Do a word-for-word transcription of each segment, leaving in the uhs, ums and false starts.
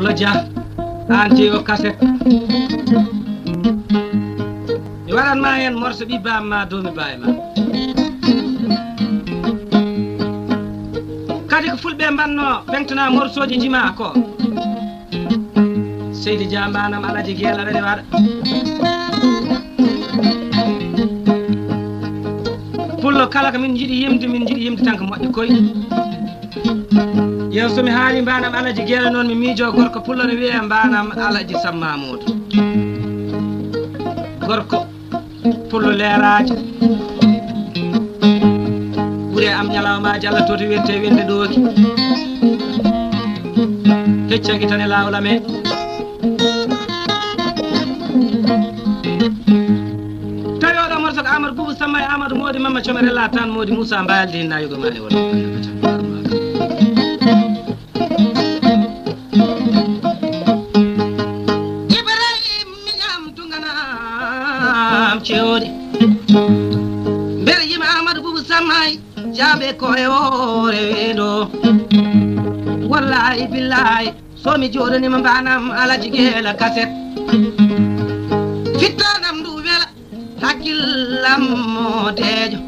Pullo Dia, aan jeyi o kaset. Mi waɗan ma heen morso ɓiɓɓe am ma doomi baay ma. Kadi ko fulɓe mbanno ɓeŋtana morsooji jima ko. Seydi Dia mbanam Alaji Geela wene waɗa. Pullo kala ko min njiɗi yimde, min njiɗi yimde tan ko moƴƴi koy. Yeeso so mi haali mbanam Alaji Geela noon mi miijo gorko pullo ne wiye mbanam Alaji Sam Mamoudou. Gorko pullo leeraajo. Ɓure am ñalawmaaji Allah toti wente wende ɗooki. Heccangi tan e laawol amen. Tawi oɗo morso ko Amadou Boubou Samma e Amadou Mody Mamma Comere la tan Mody Moussa Mbayalde hinna yogo mani wala. Ibrahim miñam tunganam cewɗi. Mbere yima Amadou Boubou Samma e jaabe ko e hoore wendo. Wallahi billahi. So mi jooɗaniima mbanam Alaji Geela kaset. Fittanam ndu wela hakkillam mo deejo.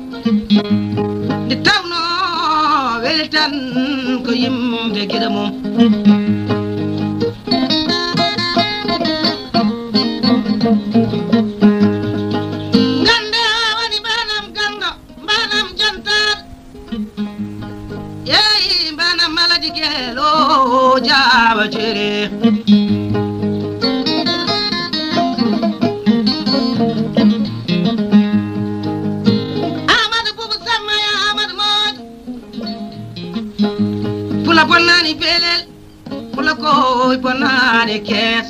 Nde tawno weli tan ko yimde gida mum. Gannde a woni mbanam ganndo, mbanam jantaat. Yeyi mbanam Alaji Geelo jaawa cere. Amadou Boubou Samma ya Amadou Mody. Pula bonnani pelel. Pula koy bonnaani kees.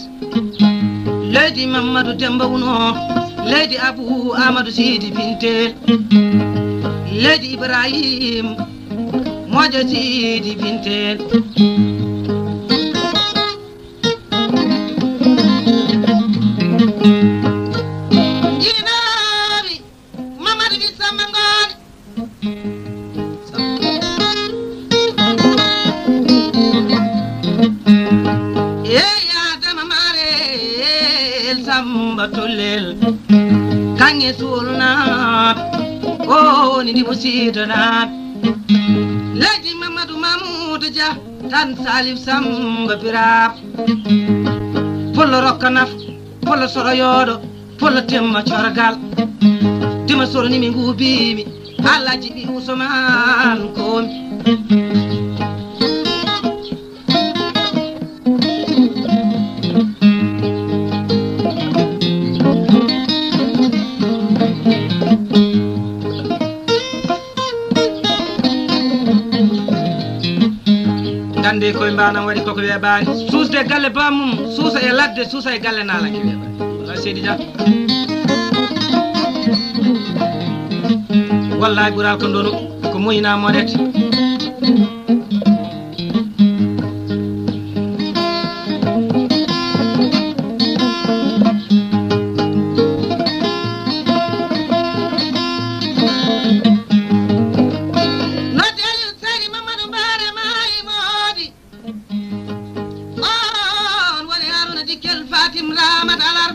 Leydi Mamadou Demba Wuno, leydi Abou Amadou Sidi Bintel, leydi Ibrahim Moƴo Sidi Bintel. Jinaaɓe Mamadou Wi Samba Ngoone. Eey Adama Maarel Samba Tollel, kaŋŋe suulnaaɓe, o woni ndi musiidanaaɓe. Leydi Mamadou Mamoudou Dia, tan Salif Samba Birab. Pullo rokka naf, pullo soro yooɗo, pullo temma corgal. Tima sornimi ngubimi, Alaji ɓi Usman komi. Gande koye mbanam waɗi koko weeɓaani. Suusde galle bamum, suusa e ladde, suusa e galle naalanke weeɓaani. Wala Seydi Dia. Wallahi ɓural ko ndonu, ko moyina moɗet. Noddi Aliou Seydi Mamadou Mbaare Maayi Moodi. On woni Haruna Dikkel Fatim Ramat Alar.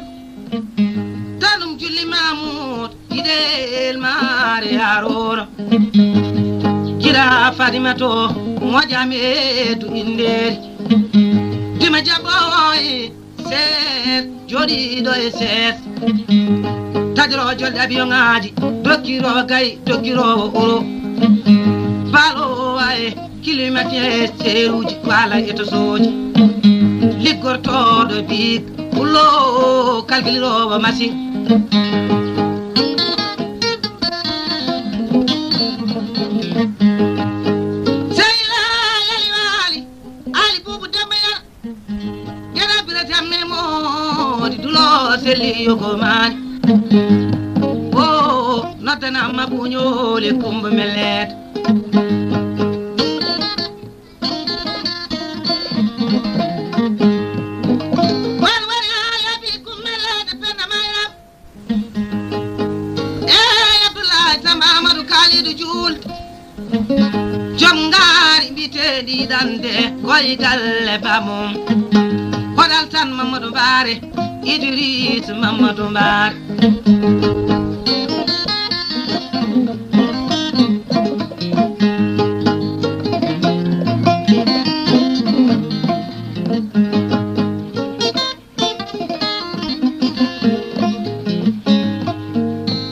Tanum Julli Mamoud. Giɗel maare Haruna. Giɗa Fatimato moƴami e du indeeri. Dima jaɓo e sees, jooɗiiɗo e sees. Tajiro jolɗe abiyoŋaaji, dokkiro gay, dokkiro oro. Balo waye. Climatiseuruji, kwala e tosooji. Liggortooɗo biig, pullo kalkiliroowo machine. Seyla Yali Waali, Ali Buubu Demba Yara. Gera bira jamme moodi dulo selli yogo maani. O noddana ma buñoole kumba melleede. Wan wari haali abi kumba melleede Penda Mayram. Eey Abdoulaye Samba Amadou Kalidou Juul. Joom ngaari mbi Teɗi ɗande koye galle bamum. Hoɗal tan Mamadou Mbaare, Idriss Mamadou Mbaare.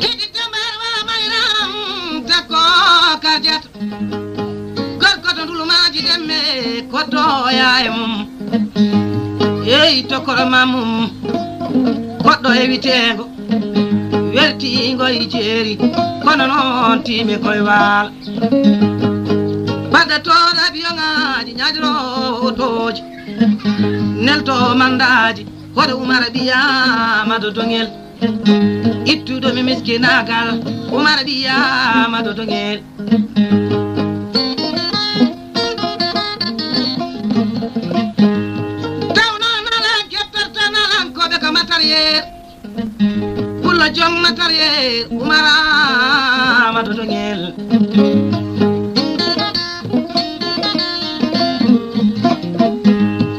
Idi Jambar wa Mayram, takko Karjat. Gorko to ndulumaaji ɗemme, ko doya e mum. Yehi tokoro ma mum, goɗɗo e witeengo, wertiingo e jeeri, kono noon tiimi koye waala. Ɓadda toon abiyoŋaaji, ñaajroowo otooji, nelto mandaaji, hoto Umar ɓiya Mado Doŋel. Ittuɗo mi miskinaagal, Umar ɓiya Mado Doŋel. Taw noon alan keftarta nalan ko ɓe ko mataryeer. Pullo joom mataryeer, Umar Mado Doŋel.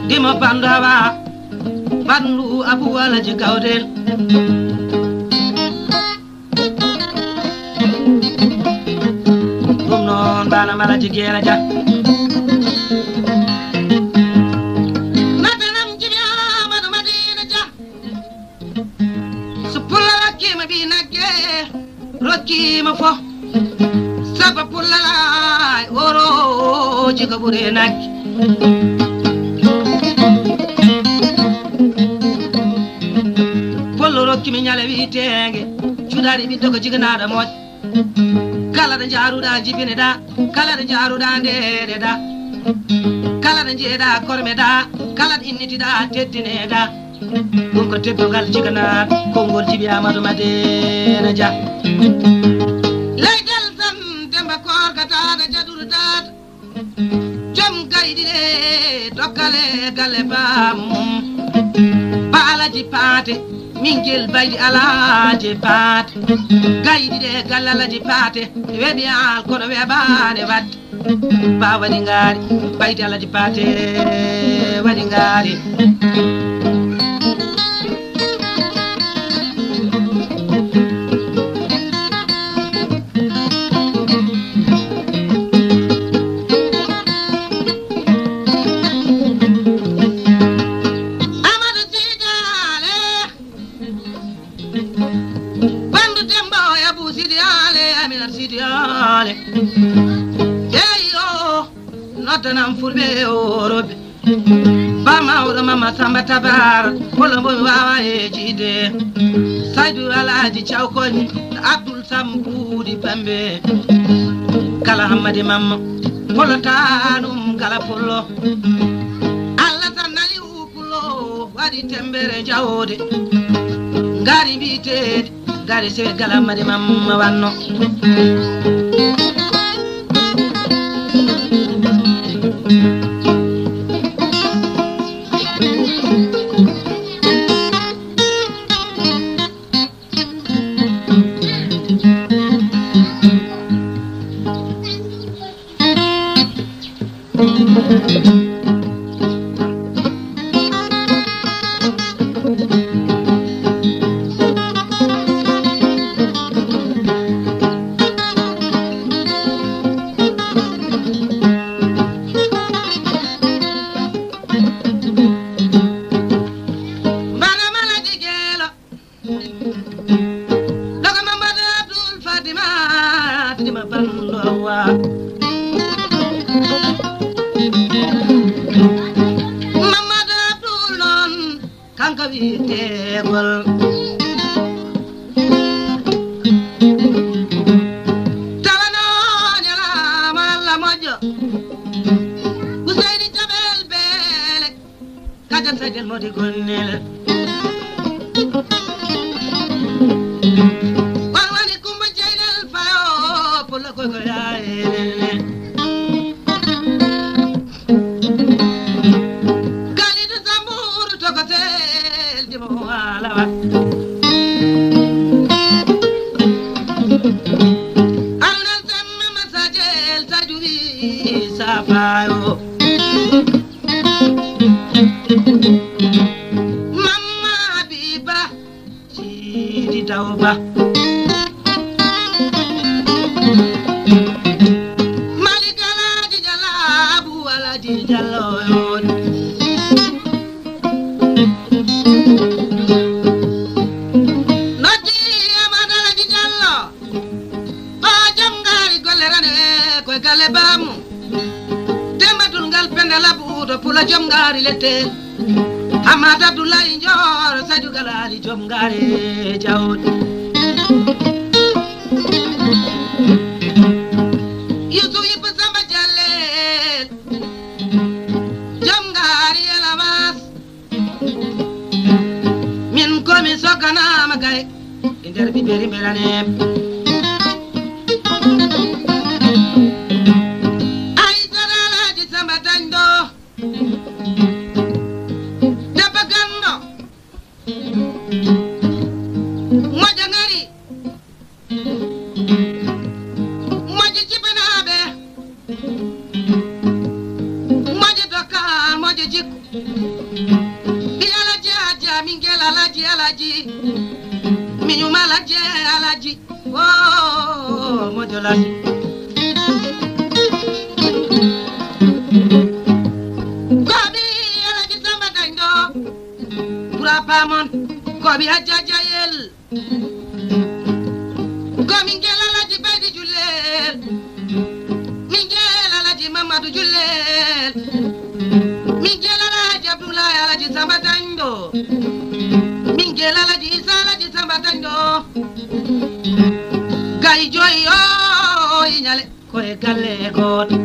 Dimo bandawa. Ɓanndu Abu Alaji Gawdel. Ɗum noon bana Malaji Geela Dia. Natanam Jibi Amadou Madina Dia. So Pullo rokkiima ɓii nagge, rokkiima fof. Sabu Pullo laay orooji ko ɓuri e nagge. Pullo rokki mi ñale wiyeteenge, cuɗaari ɓiɗɗo ko jiganaaɗo moƴƴo. Kala ɗo njaaruɗaa jibine ɗaa, kala ɗo njaaruɗaa ndeere ɗaa, kala ɗo njeeɗaa korme ɗaa, kala ɗo innitiɗaa teddine ɗaa. Ɗum ko teddungal jiganaaɗo, konngol Jibi Amadou Madina Dia. Leydi Alasan Demba Koor ka daada jaduru daada. Joom gayɗi ɗe dokkale galle bamum. Ba Alaji Paate, min gel baydi Alaji Paate. Gayɗi ɗe galle Alaji Paate, weɓi al kono weɓaane waɗde. Ba waɗi ngaari, baydi Alaji Paate waɗi ngaari. Amadou Tidiane. Bandu Demba o Abu Sidi Ale, Aminata Sidi Ale. Eyi o, noddanam fulɓe e Europe. Ba mawɗo Mama Samba Tabar, wala mbo mi wawa e jiide. Saydu Alhaji Thiaw Koli, Abdoul Sambuudi Pambe. Kala Hammadi Mamma, polotanum kala pullo. Allah tan nani Pullo waɗi tembere jawde. Ngari mbiyeteeɗi, ngari se galamade mamma wanno. Bana Malaji Geelo. Dogo Mamadou Abdoul Fatima, Fatima Bandowa. Mamadou Abdoul noon, kanko wiyeteegol. Tawa noon ñalaama Allah moƴƴo. Useyni Jabel Beele. Kajan Saydel Modi Gonnel. On woni Kumba Jeynel Fayo, Pullo koy ko yaayene. Kalidu Sambuuru to ko sel dimo walawa. Aruna Samma Masajel Sajuri Safayo. Mamma Habiba, Sidi Tawba. Malik Alaji Jalabu Alaji Jallo. Noddi Amad Alaji Jallo. O jom ngaari golle rane e koye galle baamu. Dembatul ngal penda labuɗo pula jom ngaari lette. Hamad Abdullahi Njoor Sadio Galaali jom ngaari jawdi. Yusuf Ibba Samba Jallel jom ngaari Elamas. Min ko mi sokanaama kay e nder ɓiɓɓe rimɓe rane. Aysata Alhaji Samba Tañɗo. Debbo ganndo. Moƴƴo ngari. Moƴƴo jibanaaɓe. Moƴƴo dokkal, moƴƴo jikku. Ɓii Alaji Hajja, ɓinngel Alaji, Alaji. Miñum Alaji, Alaji. Oh, moƴƴo lasi. Ko ɓii Alaji Samba Tañɗo. Ɓura pamon. Ko ɓii Hajja Jayel. Ko ɓinngel Alaji Baydi Jullel, ɓinngel Alaji Mamadu Jullel, ɓinngel Alaji Abdullahi Alaji Samba Tañɗo, ɓinngel Alaji Isa Alaji Samba Tañɗo. Gay joyi o iñale ko e galle gooto.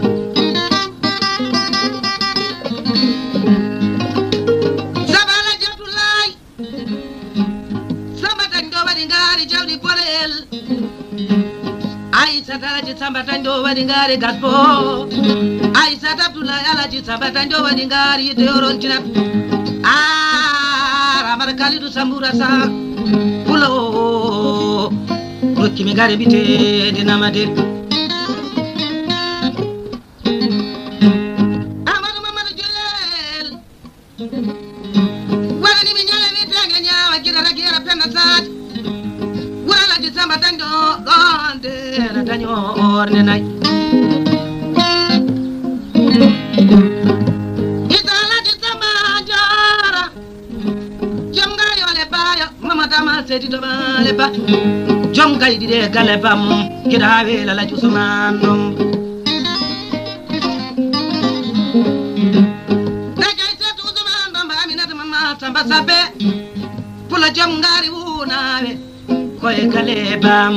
Saba Alaji Abdullahi Samba Tañɗo waɗi ngaari jawdi Borel. Aysata Alaji Samba Tañɗo waɗi ngaari Gasbo. Aysata Abdullahi Alaji Samba Tañɗo waɗi ngaari yitte yorontinat. Aar Amar Kalidu Sambura Sa. Pulo. Rokki mi ngaari mbiteede Namadel. Amadou Mamadou Jullel. Waɗani mi ñale wiyeteenga ñaawa gila ragi yara penna saati. Wuro Alaji Samba Tañɗo ɗoon deena daño orne nay. Isa Alaji Samba Joora. Jom ngaari ole baayo, Mamadu Amal Seydi Domaale Ba. Jom gayɗi ɗe galle bam, giɗa haa weela Alaji Usmaan ɗum. Dagay Seetu Usmaan Bamba Aminata Mama Samba Sabbe. Pula jom ngaari wuunaawe, koye galle bam.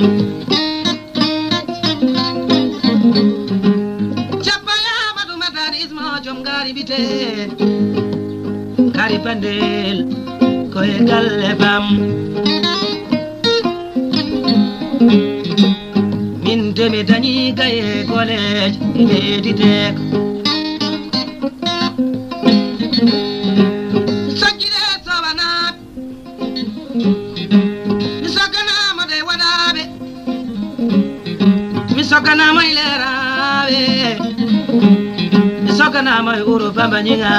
Cappa yaa Madu Madani Ismo jom ngaari bite. Kari Bandel, koye galle bam. Min de mi dañi gaye goleeje, mi heediteeko. Sakkire sowanaaɓe, mi sokkanaama de waɗaaɓe. Mi sokkanaama e leeraaɓe. Mi sokkanaama e wuro Bamba Ñiŋa.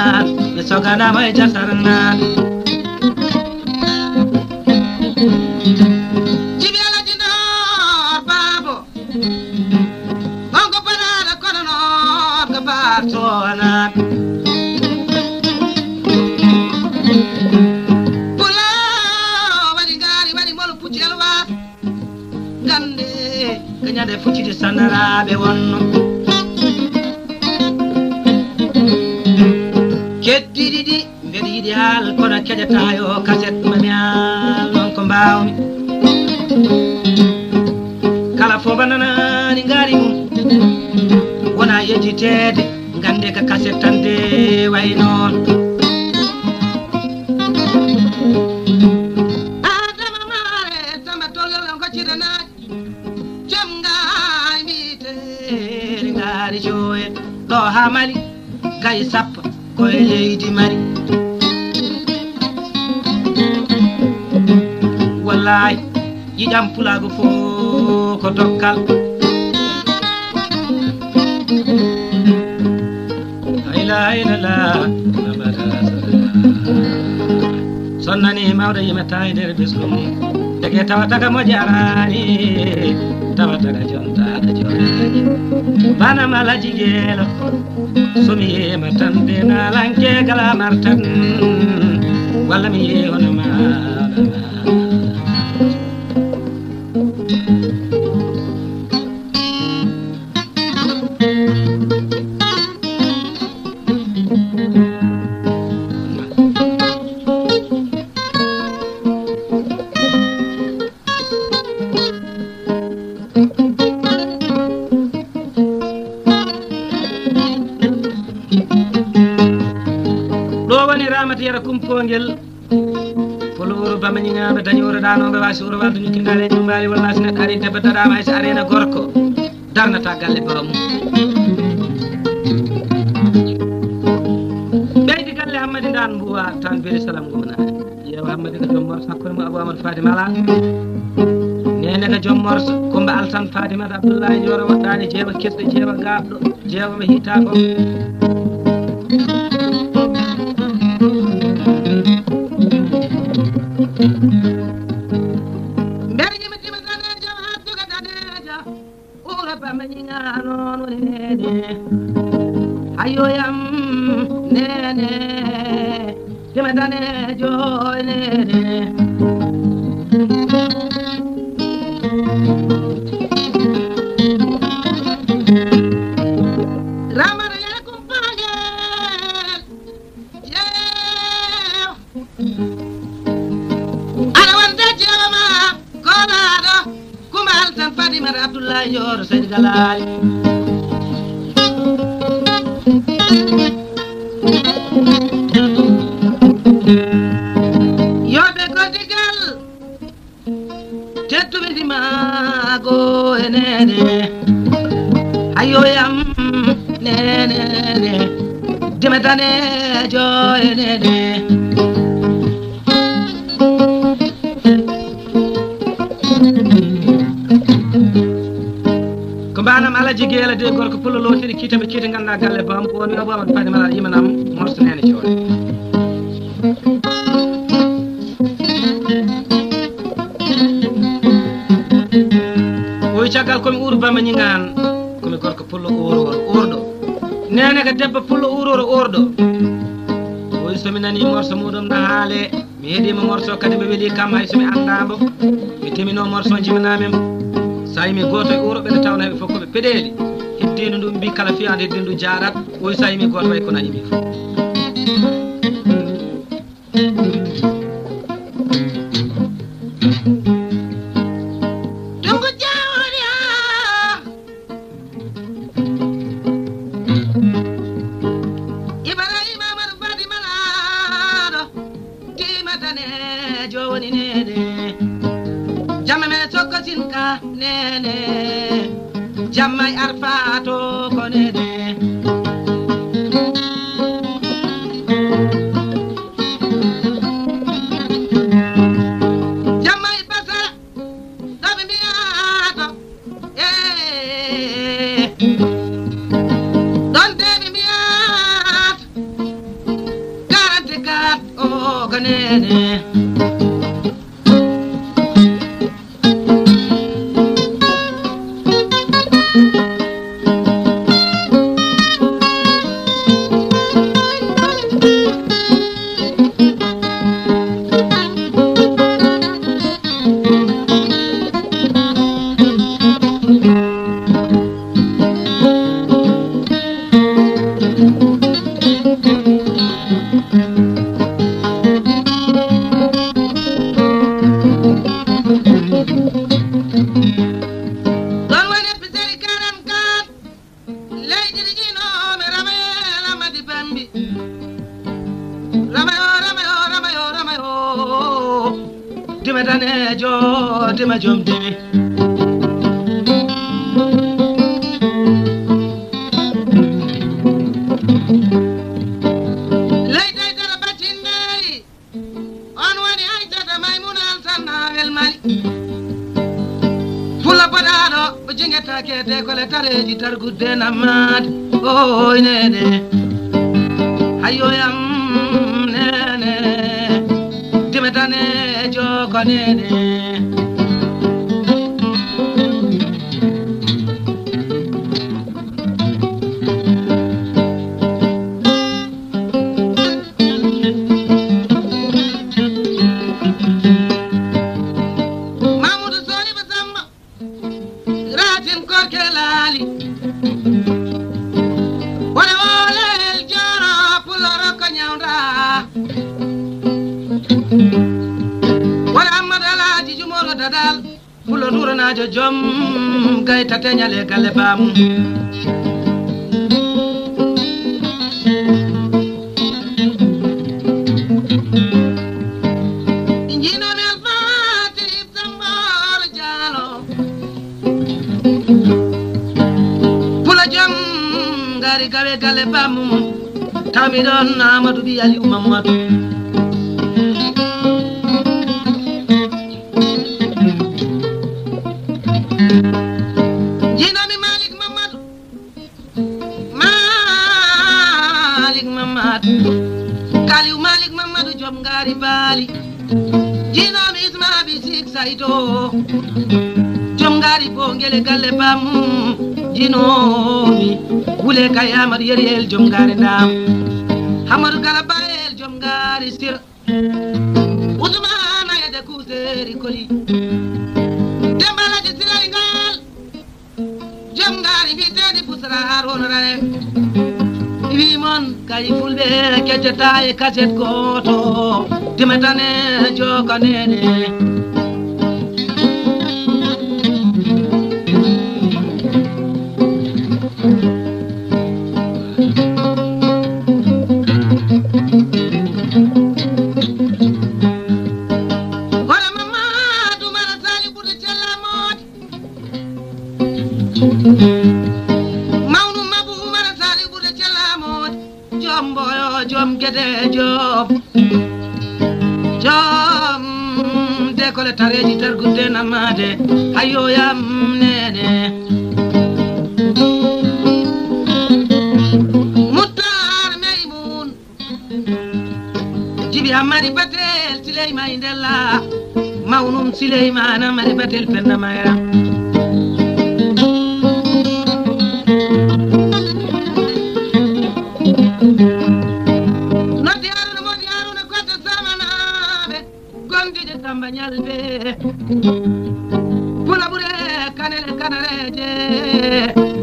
Mi sokkanaama e Jasarna. Jibi Alaji Ndoor Baabo. On ko paraɗo kono noon ko par sowana. Pula waɗi ngaari, waɗi molo pucci elwaas. Gannde ko ñande fuccidi sandaraaɓe wonno. Keddiiɗi ɗi mbeɗa yiɗi haal, kono keƴataa yo kaset ma mi haal noon ko mbaawmi. Kala fof ba nanaani ngaari mum, wona yejjiteede, ngannde ko kaset tan de wayi noon. Adama Maare Samba Tollo lan ko ciɗanaaɗi. Jom ngaari mbiyetee ngaari jowe ɗo haa Mali, kay sappo ko e leydi Mali. Wallaay, ƴiƴam pulaagu fof ko dokkal. La ilaha illallah, Muhammadu Rasulullah. Sonnani mawɗo yimata e nder bisrum. Dege tawata ka mo jarani, tawata ka jonta ka jorani. Bana mala jigelo, so mi yema tan de nalanke gala martan. Walla mi yehono ma. Ɗo woni Ramata Yero Kumpongel. Polo wuro bamba ñiŋaaɓe dañi wuro ɗaanooɓe waasi wuro walde ñukkindaale e jumbaali walla si neɗɗo ari debbo daɗaama hay so areena gorko darnata galle baamu. Ɓeydi galle Hammadi Ndaan mbuwa tan beri salam ngomnaani. Yeewa Hammadi ko joom morso hakkunde mo Abou Amadou Fadi Mala. Neene ko joom morso Kumba Alsan Fadi Mada Abdoulaye Jooro waɗɗaani jeewa kesɗo jeewa gaaɓɗo. Jeewa mi hiita ko. Mbeɗa yima tima danejo, ha joga danejo. Ura ba ma ñiŋa noon woni neene. Hayoyam neene. Tima danejo e neene. Ramata Yero Kumpongel. Jeew. Aɗa wonde jeewa ma, goonaaɗo, Kumba Alsan Fadimata Abdullahi Joor Seydi Galaali. Yo ɓe gordigal. Tedduɓe ndimaago e neene, hayoyam neene, dima danejo e neene. Ko mbanam Alaji Geela de gorko pullo lotiri kiita ɓe kiita ngannda galle bam ko woni Abou Amadou Fadi Malal yimanam morso neene coore. Oy caggal komi uuro bamba ñiŋaan, komi gorko pullo uuroro uurɗo. Neene ka debbo pullo uuroro uurɗo. Oy so mi nani morso muɗum na haale, mi heɗima morso kadi mi weli kam hay so mi annda mbo. Mi temino morso jiminami mo. Sa yimi gooto e uuro ɓe tawna ɓe fof ko ɓe peɗeeli. Heddino ɗum mbi kala fiyande heddino ɗum jaarat. Oy sa yimi gooto way kono yimi fof. Dungu jawriya. Ibrahima Amadu Fadi Malaaɗo, dima danejo woni neene. Jamma me sokko sinka neene. Jamma e arfato ko neene. Jamma e basa, ɗo ɓe mbiyata, eh, ɗon de ɓe mbiyata, quarante-quatre o ko neene. Ɗon woni episode quarante-quatre. Leydi ɗi ƴiinoomi Ramayel Amadi Bambi. Ramayo, Ramayo, Ramayo, Ramayo. Dima danejo, dima jom dimi. Leydi Aysata Bacinnayi. On woni Aysata Maymuna Alsan Naawel Mali. Fulla boɗaaɗo, o jingetaake te kole tareeji targudde nammaade. Oy neene. Ayoyam nene, dimetane joko nene. Mamudu Soyiba Samba. Ratin korke laali. Wala wala el jara pulo roko nyawda. Wala Ahmad Alhaji Jumoro Dadal. Pulo duro na jo jom gay tatenyale gale bam. Injinomi Alfati Tambor Jalo. Pula jom ngari gawe gale bamum. Tawmi ɗon Amadou Bi Aliou Mamadou. Jinomi Malik Mamadou. Malik Mamadou. Kaliw Malik Mamadou Joom Ngaari Baali. Jinomi Isma Abi Sik Saydo. Joom Ngaari Bongele Galle Bam. Jinomi Wule Kay Amadou Yeriyel Joom Ngaari Ndam. Hamadu Gala Bayel Joom Ngaari Sir. Usmana Yede Kuseri Koli. Dembala de Silaygal. Joom Ngaari mbiyeteeɗi Busra Haruna Raye. Wi mon kay fulɓe keccata e kaset gooto. Dimatane jokanene. Hono Mamadou Mara Sali Bouta Cella Modi. Mawnu Mabu Umar Sali Bouta Cella Modi. Joom Mboyo, Joom Gede, Joom. Joom Dekole Tareji Tergude Namade. Hayo yam nene. Muttar Meymun. Jibi Hammadi Batel Sileyma Indella. Mawnum Sileyma Hammadi Batel Penna Mayra. Noddi Haruna, Modi Haruna, Koto Samanaɓe. Gondiɗe Samba Ñalbe. Pula ɓure kanele kanareje.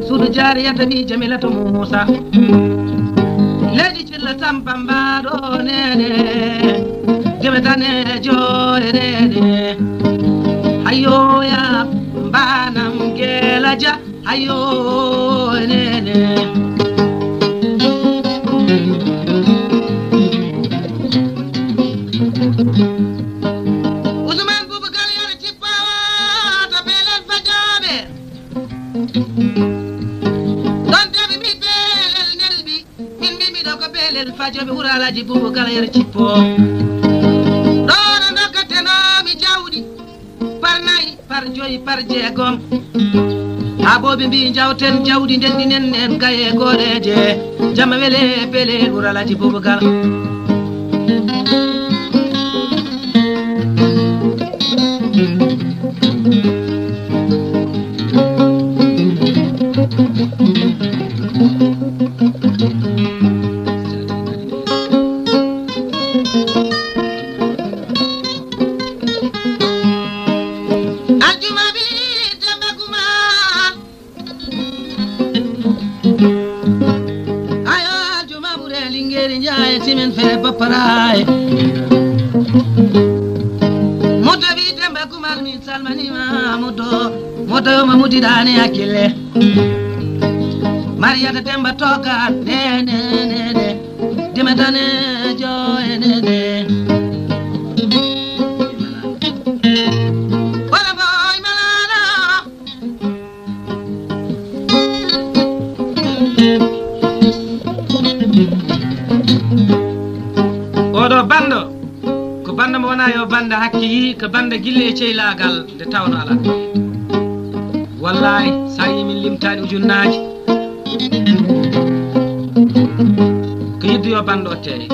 Suudu jaari yata wi Jamilatu Muusa. Leydi Cilla Samba Mbaɗo nene. Jebetanejo e nene. Hayoya mbanam gelaja. Ayo, nene. Usman Bubakar yana cippawa ta belel fajabe. Don tabi mi belel nelbi. Min mbimi ɗo ko belel fajoɓe wuro Alhaji Bubakar yer cippo. Ɗo no dokkatenomi jawdi. Par nayi, par joyi, par jeegom. Haa boobi mbi jawten jawdi ndenndi nen en gaye gooreeje. Jama wele pele wuro Alhaji Bubakar. Aljuma bi Demba Kuma. Ayo aljuma ɓure lingeri njaye timen fere paparaye. Muddo bi Demba Kumal min salmanima muddo. Muddo yo ma muddidane hakkille. Mariyata Demba toka nene nene. Dimatane jo enene. Wala boy malala. Oɗo banndo ko banndo mo wonaa yo banndo hakke yii, ko banndo gille e ceylaagal nde tawnoo alaa. Wallaahi, so a yii min limtaani ujunnaaji. Ko Yo banda o teey.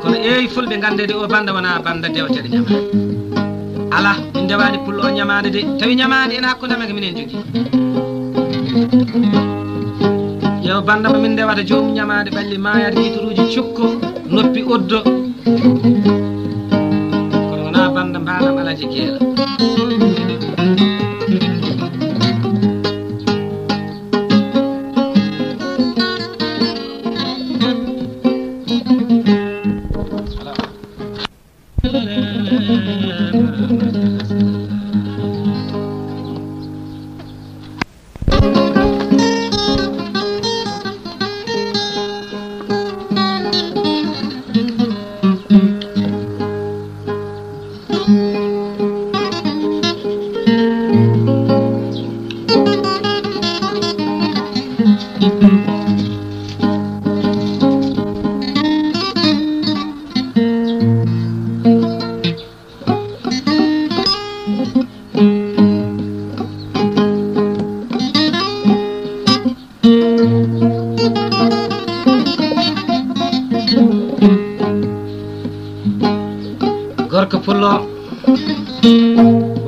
Kono eey, fulɓe ngannde de, o banda wonaa banda dewtere ñamaande. Alaa, min ndewaani pullo o ñamaande de, tawi ñamaande ene hakkunde amen ko minen njogii. Ƴeew banda mo min ndewata, joomum ñamaande ɓalli maayaade, gituruuji cukko, noppi oddo. Kono wonaa banda mbaanam Alaaji Geela. Gorko pullo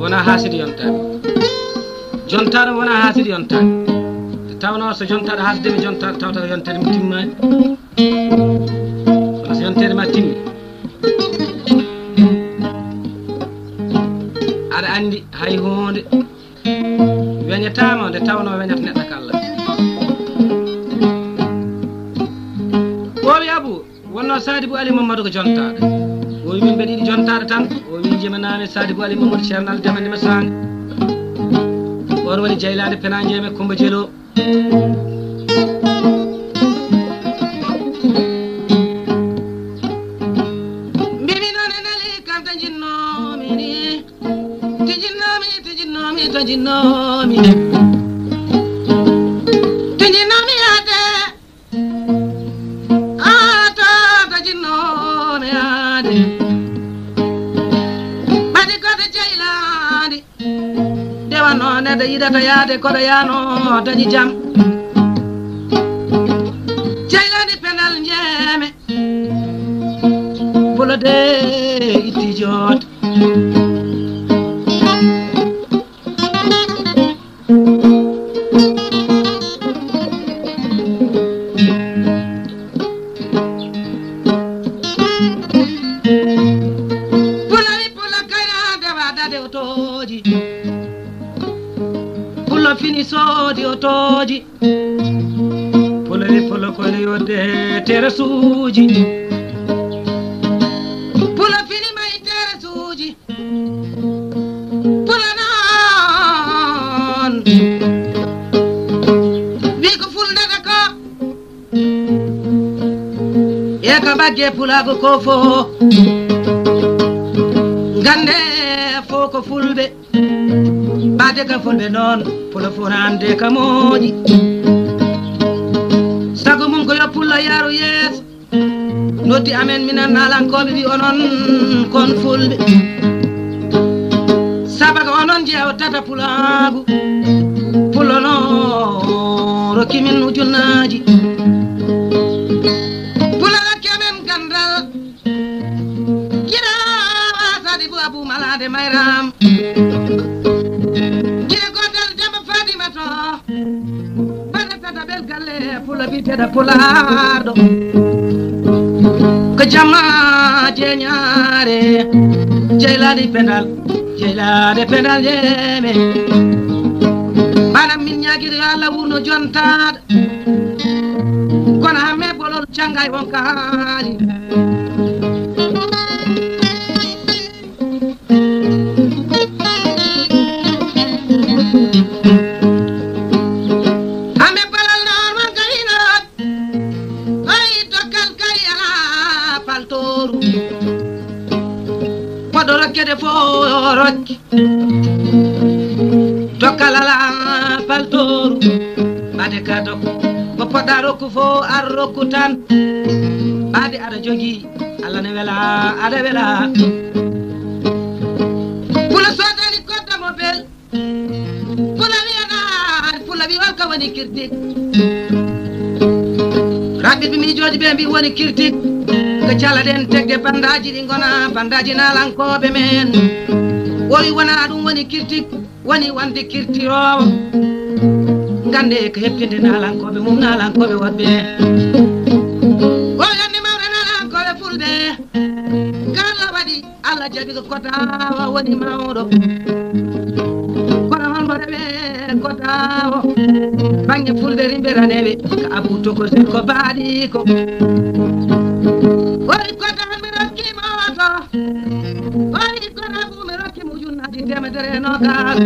wona haasido yontaade. Jontaɗo wona haasido yontaade. Nde tawnoo so jontaɗo haasde mi jontaɗo, tawata ko yontere mi timmaani. Kono so yontere ma timmi, aɗa anndi hay huunde weñataama nde tawnoo weñata neɗɗo kala. O wi Abu, wonno Sadibou Ali Mamadou ko jontaaɗo. O wi min mbeɗa yiɗi jontaaɗo tan. O wi jemanaami Sadibou Ali Mamadou Ceernal Jamande Massaani. On woni Jeylaani Penaa Jeeme Kumba Jelo. Mbimi noon e neli kam to njinnoomi ni. To njinnoomi, to njinnoomi, to njinnoomi. To njinnoomi yaade. Haa to, to njinnoomi yaade. Ɓadi ko to Jeylaani. Nde wano neɗɗo yiɗata yaade koɗo yaano dañi jam. Jeylaani Penal Njeeme. Bolo de itti joot. Pulari pula kayra dewa dade otooji. Pulo fini soodi otooji. Pulo wi pulo koni yodde terasuuji. Pulo fini may terasuuji. Pulo noon. Wi ko fulnata ko. E ka bagge pulaagu ko fo. Ngande fo ko fulɓe. Ɓaade ka fulɓe noon, polo foraande ka mooƴi. Sago mum ko yo pullo yaaru yeeso. Noddi amen minen naalankooɓe wi onon kon fulɓe. Sabaga onon jeewo tata pulaagu. Pullo no rokki min ujunnaaji. Pullo rokki amen gandal. Gila Sadibu Abu Malade Mayram. Gila gotal Demba Fadima to. Bada tata bel galle pula biteda pulardo. Ko jama jeñaare. Jeylade Penal. Jeylade Penal Jeeme. Bana min ñaagiri yo Allah wurno jontaade. Kono hamme bolol cangay on kaali. Hamme bolol noon on kayino. Ay dokkal kay ala paltoru. Poɗɗo rokkede fo rokki. Dokkal ala paltoru. Ɓade ka dok. Ko poɗɗa rokku fo ar rokku tan. Ɓade aɗa jogi. Allah ne wela, aɗa wela. Pula sodani kodda mo bel. Pula wi ana, pula wi wal ka woni kirdik. Ɓiɓɓe miijooji ɓe mbi woni kirtik. Ko calaɗen tegde bandaaji ɗi ngona bandaaji naalankooɓe men. Ɓooyi wona ɗum woni kirtik, woni wonde kirtiroowo. Ngannde ko heɓtinde naalankooɓe mum, naalankooɓe woɗɓe. O yandi mawɗo naalankooɓe fulɓe. Kala waɗi Allah jaɓi ko kotawa woni mawɗo. Kono hol mo rewe kotawo? Bannge fulɓe rimɓe raneɓe, ka abu toko sel ko baaɗi ko. Woni kota mi rokki moto. Woni kota bu mi rokki mo junnaji temedere nogas.